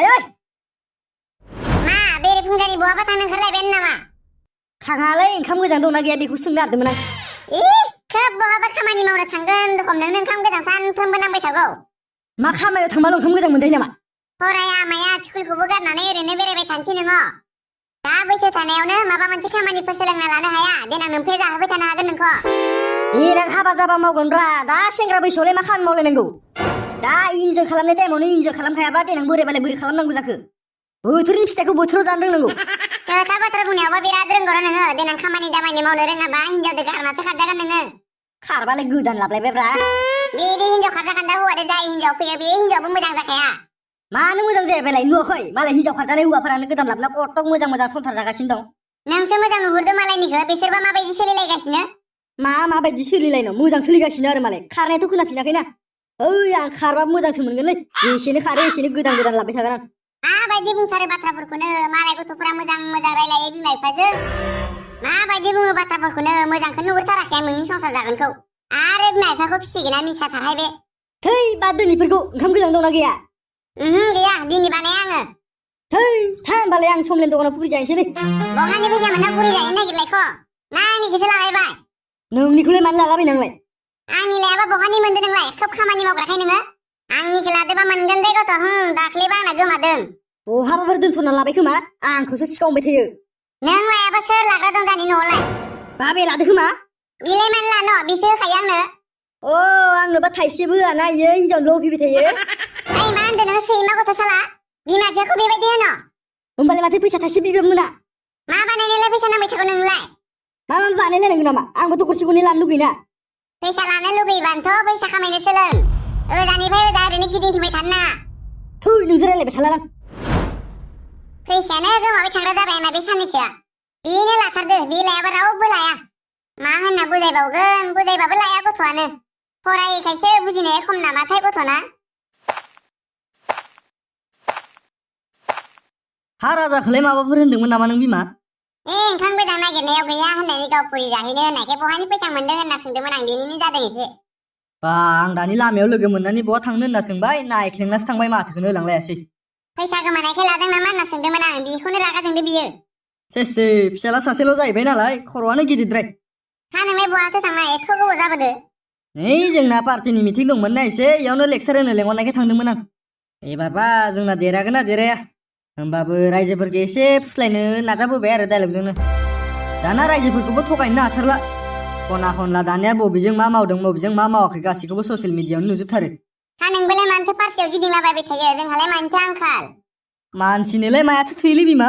आयै मा बेरे फुंजानि बहाबा थांनो ओंखारलायबाय नामा? थाङालै ओंखाम गोजां दंना गैया बेखौ सोंनो नागिरदोंमोन आं। खोब बहाबा खामानि मावनो थांगोन रखम नोंनो ओंखाम गोजां सानफ्रोमबो नांबाय थागौ। मा खामानियाव थांबाल' ओंखाम गोजां मोनजायो नामा? फराया माया स्कुलखौबो गारनानै ओरैनो बेरायबाय थानोसै नोङो। दा बैसो थानायावनो माबा मोनसे खामानिफोर सोलोंना लानो हाया देनां नोमफे जाहोबाय थानो हागोन नोंखौ। देनां हाबा जाबा मावगोनब्रा दा सेंग्रा बैसोआवलाय मा खामानि मावलायनांगौ। दा इन्जय खालामनाय टाइमावनो इन्जय खालामखायाबा देनां बोरायबालाय बोरै खालामनांगौ जाखो। बोथोरनि फिथाइखौ बोथोराव जानो रोंनांगौ। खोथा बाथ्रा बुंनायावबा बिराद रोंगौ नोङो देनां खामानि दामानि मावनो रोङाबा हिनजावजों गारनासो खारजागोन नोङो। खारबालाय गोदान लाबलायबायब्रा। बिदि हिनजाव खारजा खान्दा हौवादो जाय हिनजाव फैयो बे हिनजावबो मोजां जाखाया। मानो मोजां जाया बेलाय नुवाखै मालाय हिनजाव खारजानाय हौवाफोरानो गोदान लाबना कटक मोजां मोजां संसार जागासिनो दं। नोंसो मोजां नुहुरदों मालायनिखौ बिसोरबा माबायदि सोलिलायगासिनो? माबायदि सोलिलायनो मोजां सोलिगासिनो आरो मालाय खारनायाथ' खोनाफिनाखैना। ओइ आं खारबा मोजांसो मोनगोनलै जेसेनो खारो एसेनो गोदान गोदान लाबाय थागोन आं। माबायदि बुंथारो बाथ्राफोरखौनो मालाय गथ'फोरा मोजां मोजां रायलायो बिमा बिफाजों। माबायदि बुङो बाथ्राफोरखौनो मोजांखौनो नुहुरथाराखै आं नोंनि संसार जागोनखौ। आरो बिमा बिफाखौ फिसिगोना मिसा थाहाय बे। थै बाद दोनैफोरखौ ओंखाम गोजां दंना गैया? गैया दिनै बानाया आङो। थै था होमबालाय आं समलेन दखानाव पुरि जाहैसैलै। बहानि फैसा मोनना पुरि जाहैनो नागिरलायख' ना आंनिखौसो लालायबाय? नोंनिखौलाय मानो लालाबाय नोंलाय? आंनि लायाबा बहानि मोनदों नोंलाय खोब खामानि मावग्राखाय नोङो। आंनिखौ लादोबा मोनगोन दे गथ' दाख्लैबा आंना गोमादों। बहाबाफोर दोनस'ना लाबाय खोमा आंखौसो सिखावबाय थायो। नों लायाबा सोर लाग्रा दं दानि न'आवलाय? बाबे लादो खोमा। बिलाय मानो लानो बिसो होखायो आंनो। अ आंनोबा थाइसेबो होआना इयो हिनजावनो ल'फैबाय थायो। ओइ मा होनदों नोङो सैमा गथ' साला बिमा बिफाखौ बेबायदि होनो? होमबालाय माथो फैसा थाइसे बिबाबो मोना? मा बानायनायलाय फैसा नांबाय थागौ नोंलाय? मा बानायलायनांगौ नामा आंबोथ' गरसे गरनै लानो लुगैयोना। फैसा लानो लुगैयोबानोथ' फैसा खामायनो सोलों। ओजानिफ्राय ओजा ओरैनो गिदिंथिंबाय थानो नाङा। थै नोंजों रायलायबाय थाला आं। फैसायानो गोमाबाय थाग्रा जाबाय आंना बे साननैसोआ। बेनो लाथारदो बे लायाबा रावबो लाया। मा होनना बुजायबावगोन बुजायबाबो लाया गथ'आनो। फरायैखायसो बुजिनाया खम नामाथाय गथ'ना। हा राजाखौलाय माबाफोर होनदोंमोन नामा नों बिमा? ओंखाम गोजां नागिरनायाव गैया होननानै गाव पुरि जाहैनो होननायखाय बहानि फैसा मोनदों होनना सोंदोंमोन आं बेनिनो जादों एसे। बा आं दानि लामायाव लोगो मोननानै बहा थांनो होनना सोंबाय नायख्लेंनासो थांबाय माथोखौनो होलांलायासै। फैसा गोमानायखाय लादों नामा होनना सोंदोंमोन आं बेखौनो रागा जोंदो बियो। सेसै फिसाला सासेल' जाहैबाय नालाय खर'आनो गिदिरद्राय। हा नोंलाय बहाथो थांनाय एथ' गोबाव जाबोदो? नै जोंना पार्टिनि मिटिं दंमोन ना एसे इयावनो लेक्सार होनो लेंहरनायखाय थांदोंमोन आं। एबारबा जोंना देरहागोन ना देरहाया होमबाबो रायजोफोरखौ एसे फुस्लायनो नाजाबोबाय आरो डायलगजोंनो। दाना रायजोफोरखौबो थगायनो हाथारला। खना खनला दानिया बबेजों मा मावदों बबेजों मा मावाखै गासैखौबो ससियेल मिडियायावनो नुजोबथारो। हा नोंबोलाय मानोथो पार्टियाव गिदिंलाबायबाय थायो जोंहालाय मानोथो आंखाल? मानसिनोलाय मायाथो थैलै बिमा।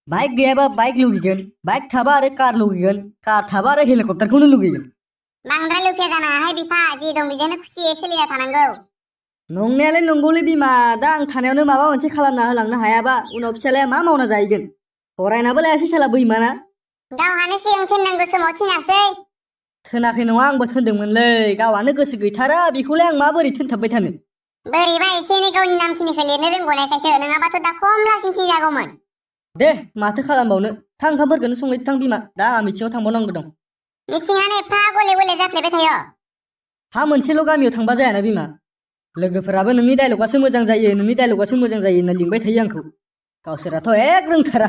बाइक गैयाबा बाइक लुगैगोन, बाइक थाबा आरो कार लुगैगोन, कार थाबा आरो हेलिकप्टारखौनो लुगैगोन। बांद्राय लुखिया जानाङाहाय बिफा जि दं बेजोंनो खुसियै सोलिना थानांगौ। नंनायालाय नंगौलै बिमा दा आं थानायावनो माबा मोनसे खालामना होलांनो हायाबा उनाव फिसालाया मा मावना जाहैगोन। फरायनाबो लायासै साला बैमाना। गावहानो सिगां थिननांगौ समाव थिनासै। थोनाखै नङा आंबो थोनदोंमोनलै गावहानो गोसो गैथारा बेखौलाय आं माबोरै थोनथाबबाय थानो। बोरैबा एसे एनै गावनि नामखिनिखौ लिरनो रोंगौनायखायसो नङाबाथ' दा खमलासिं जागौमोन। दे माथो खालामबावनो थां ओंखामफोरखौनो संहैदो थां बिमा दा आंहा मिथिङाव थांबावनांगौ दं। मिथिङानो एफा गले गले जाफ्लेबाय थायो। हा मोनसेल' गामियाव थांबा जायाना बिमा। लोगोफोराबो नोंनि डायलगासो मोजां जायो नोंनि डायलगासो मोजां जायो होनना लिंबाय थायो आंखौ। गावसोराथ' एक रोंथारा।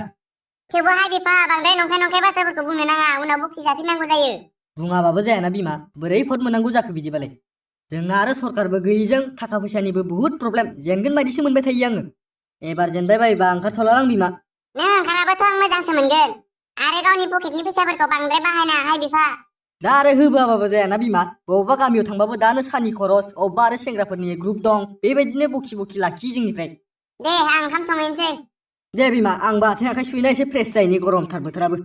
थेवबोहाय बिफा बांद्राय नंखाय बाथ्राफोरखौ बुंनो नाङा उनाव बखि जाफिननांगौ जायो। बुङाबाबो जायाना बिमा बोरै भट मोननांगौ जाखो बिदिबालाय। जोंना आरो सरकारबो गैयिजों थाखा फैसानिबो बुहुत प्रब्लेम जेनगोन बायदिसो मोनबाय थायो आङो। एबार जेनबाय बायोबा ओंखारथ'ला आं बिमा। नों ओंखाराबाथ' आं मोजांसो मोनगोन। आरो गावनि पकेटनि फैसाफोरखौ बांद्राय बाहायनाङाहाय बिफा। दा आरो होबोआबाबो जायाना बिमा बबेबा गामियाव थांबाबो दानो सानि खरस अबेबा आरो सेंग्राफोरनि ग्रुप दं बेबायदिनो बखि बखि लाखियो जोंनिफ्राय। दे आं ओंखाम संहैनोसै। दे बिमा आंबो आथिं आखाइ सुहैना एसे फ्रेस जायैनि गरमथार बोथोराबो।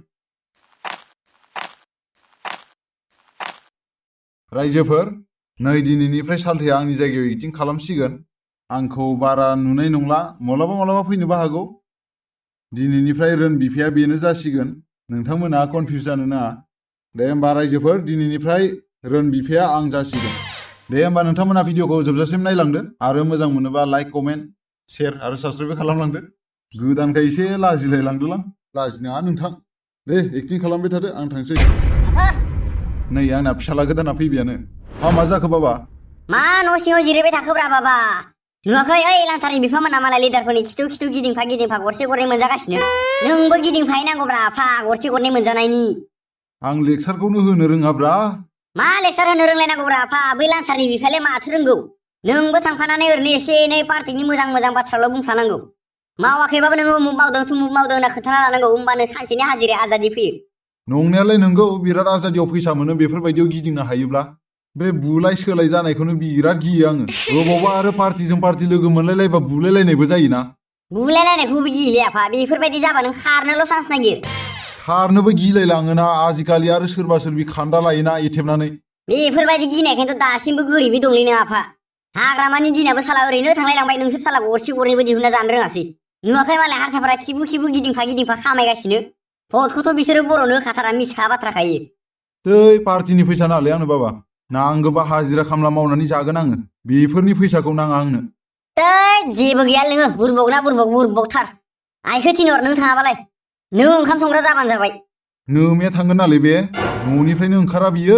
रायजोफोर नै दिनैनिफ्राय सालथेया आंनि जायगायाव एक्टिं खालामसिगोन। आंखौ बारा नुनाय नंला माब्लाबा फैनोबो हागौ। दिनैनिफ्राय रोन बिफाया बेनो जासिगोन नोंथांमोना कनफिउस जानो नाङा। दे होमबा रायजोफोर दिनैनिफ्राय रोन बिफाया आं जासिगोन। दे होमबा नोंथांमोना भिडिअखौ जोबजासिम नायलांदो आरो मोजां मोनोबा लाइक कमेन्ट शेयार आरो साबस्क्राइब खालामलांदो। गोदानखाय एसे लाजिलायलांदोलां लाजिनाङा नोंथां। दे एक्टिं खालामबाय थादो आं थांसै। नै आंना फिसाला गोदाना फैबायानो। मा जाखो बाबा? मा न' सिङाव जिरायबाय थाखोब्रा बाबा नुवाखै ओइ लांसारनि बिफामोना मालाय लिडारफोरनि खिथु गिदिंफा गरसे गरनै मोनजागासिनो नोंबो गिदिंफाहैनांगौब्रा फा गरसे गरनै मोनजानायनि आं लेक्सारखौनो होनो रोङाब्रा मा लेक्सार होनो रोंलायनांगौब्रा फा बै लांसारनि बिफायालाय माथो रोंगौ नोंबो थांफानानै ओरैनो एसे एनै पार्टिनि मोजां बाथ्राल' बुंफ्लानांगौ मावाखैबाबो नोङो उमुक मावदों थुमुक मावदों होनना खोन्थाना लानांगौ होमबानो सानसेनि हाजिराया आजादि फैयो नंनायालाय नोंगौ बिराद आजादियाव फैसा मोनो बेफोरबायदियाव गिदिंनो हायोब्ला बे बुलाय सोलाय जानायखौनो बिराद गियो आङो गोबावबा आरो पार्टिजों पार्टि लोगो मोनलायलायबा बुलायलायनायबो जायोना बुलायलायनायखौबो गियोलै आफा बेफोरबायदि जाबा नों खारनोल' चान्स नागिर खारनोबो गिलायलाङोना आजिखालि आरो सोरबा खान्दा लायोना एथेबनानै बेफोरबायदि गिनायखायनोथ' दासिमबो गोरिबै दंलै नों आफा हाग्रामानि दिनाबो साला ओरैनो थांलायलांबाय नोंसोर साला गरसे गरनैबो दिहुनना जानो रोङासै नुवाखै मालाय हारसाफोरा खिबु गिदिंफा खामायगासिनो भटखौथ' बिसोरो बर'नो होखाथारा मिसा बाथ्राखायो दै पार्टिनि फैसा नालाय आंनो बाबा नांगौबा हाजिरा खामला मावनानै जागोन आङो बेफोरनि फैसाखौ नाङा आंनो जेबो गैया नोङो बुरबकथार आइखौ थिनहर नों थाङाबालाय नों ओंखाम संग्रा जाबानो जाबाय नोमाया थांगोन नालाय बे न'निफ्रायनो ओंखारा बियो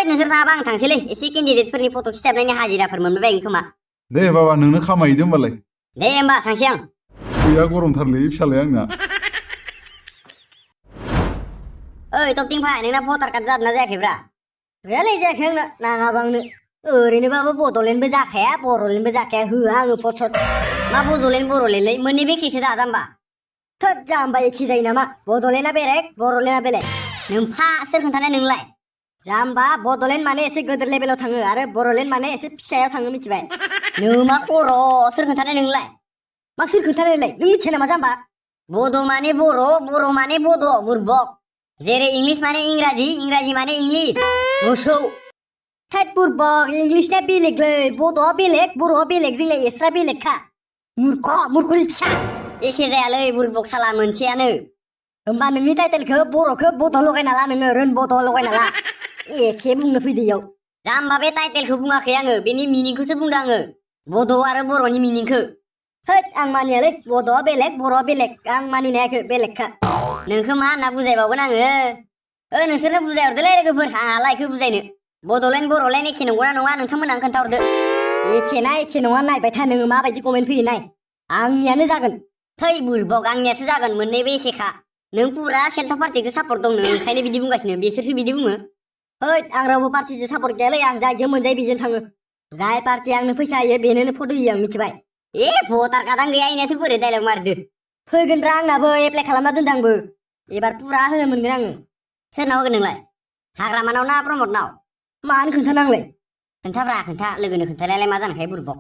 नोंसोर थाङाबा आं थांसैलै एसे केन्डिडेटफोरनि फट' खिथाबनायनि हाजिराफोर मोनबाय खोमा दे बाबा नोंनो खामायहैदो होमबालाय दे होमबा थांसै आं गैया गरमथारलै फिसालाया आंना ओइ टपटिं भाइ नोंना भटार कार्ड जादोंना जायाखैब्रा गैयालै जायाखै आंना नाङाबा आंनो ओरैनोबाबो बड'लेण्डबो जाखाया बर'लेण्डबो जाखाया होआ आङो भट मा बड'लेण्डलै मोननैबो एखेसो दा जाम्बा थोद जाम्बा एखे जायो नामा बड'लेण्डआ बेलेग बर'लेण्डआ बेलेग नोंफा सोर खोन्थानाय नोंलाय जाम्बा बड'लेण्ड माने एसे गोदोर लेभेलाव थाङो आरो बर'लेण्ड माने एसे फिसायाव थाङो मिथिबाय नों मा खर' सोर खोन्थानाय नोंलाय मा सोर खोन्थानायलाय नों मिथिया नामा जाम्बा बड' माने बर' माने बड' बुरबक जेरै इंलिस माने इंराजि माने इंलिस मोसौ थोद बुरबक इंलिसना बेलेगलै बड'आ बेलेग बर'आ बेलेग जोंना एस्रा बेलेगखा मुर्खनि फिसा एखे जायालै बुरबक साला मोनसेयानो होमबा नोंनि टाइटेलखौ बर'खौ बड' लगायना ला नोङो रोन बड' लगायना ला एखे बुंनो फैदो इयाव जाम्बा बे टाइटेलखौ बुङाखै आङो बेनि मिनिंखौसो बुंदों आङो बड' आरो बर'नि मिनिंखौ होद आं मानियालै बड'आ बेलेग बर'आ बेलेग आं मानिनायाखै बेलेगखा नोंखौ मा होनना बुजायबावगोन आङो नोंसोरनो बुजायहरदोलै लोगोफोर हाला इखौ बुजायनो बड'लेण्ड बर'लेण्ड एखे नंगौना नङा नोंथांमोनहा खोन्थाहरदो एखे नङा नायबाय था नोङो माबायदि कमेन्ट फैयो नाय आंनियानो जागोन थै बुरबक आंनियासो जागोन मोननैबो एखेखा नों पुरा सेल्था पार्टिजों सापर्ट दं नों ओंखायनो बिदि बुंगासिनो बिसोरसो बिदि बुङो होद आं रावबो पार्टिजों सापर्ट गैयालै आं जायजों मोनजायो बेजों थाङो जाय पार्टि आंनो फैसा होयो बेनोनो फट' होयो आं मिथिबाय भटार कार्डआनो गैया इनियासो बोरै डायलग मारदो फैगोनब्रा आंनाबो एप्लाइ खालामना दोनदों आंबो एबार पुरा होनो मोनगोन आङो सोरनाव होगोन नोंलाय हाग्रामानाव ना प्रमदनाव मानो खोन्थानांलाय खोन्था लोगोनो खोन्थालायलाय मा जानायखाय बुरबक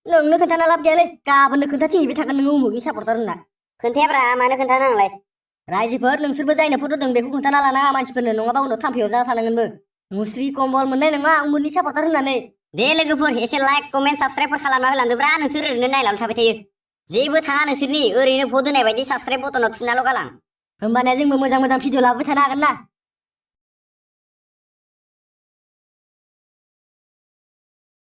नोंनो खोन्थाना लाब गैयालै गाबोननो खोन्थाथिंहैबाय थागोन नोङो उमुकनि सापर्टार होनना खोन्थायाब्रा मानो खोन्थानांलाय रायजोफोर नोंसोरबो जायनो फट' दों बेखौ खोन्थाना लानाङा मानसिफोरनो नङाबा उनाव थाम्फैयाव जाना थानांगोनबो मुस्रि कम्बल मोननाय नङा उमुकनि सापर्टार होननानै दे लोगोफोर एसे लाइक कमेन्ट साबस्क्राइबफोर खालामना होलांदोब्रा नोंसोर ओरैनो नायलांबाय थाबाय थायो जेबो थाङा नोंसोरनि ओरैनो भट होनाय बायदि साबस्क्राइब बटनाव थुनाल' गालां होमबाना जोंबो मोजां भिडिअ लाबोबाय थानो हागोन ना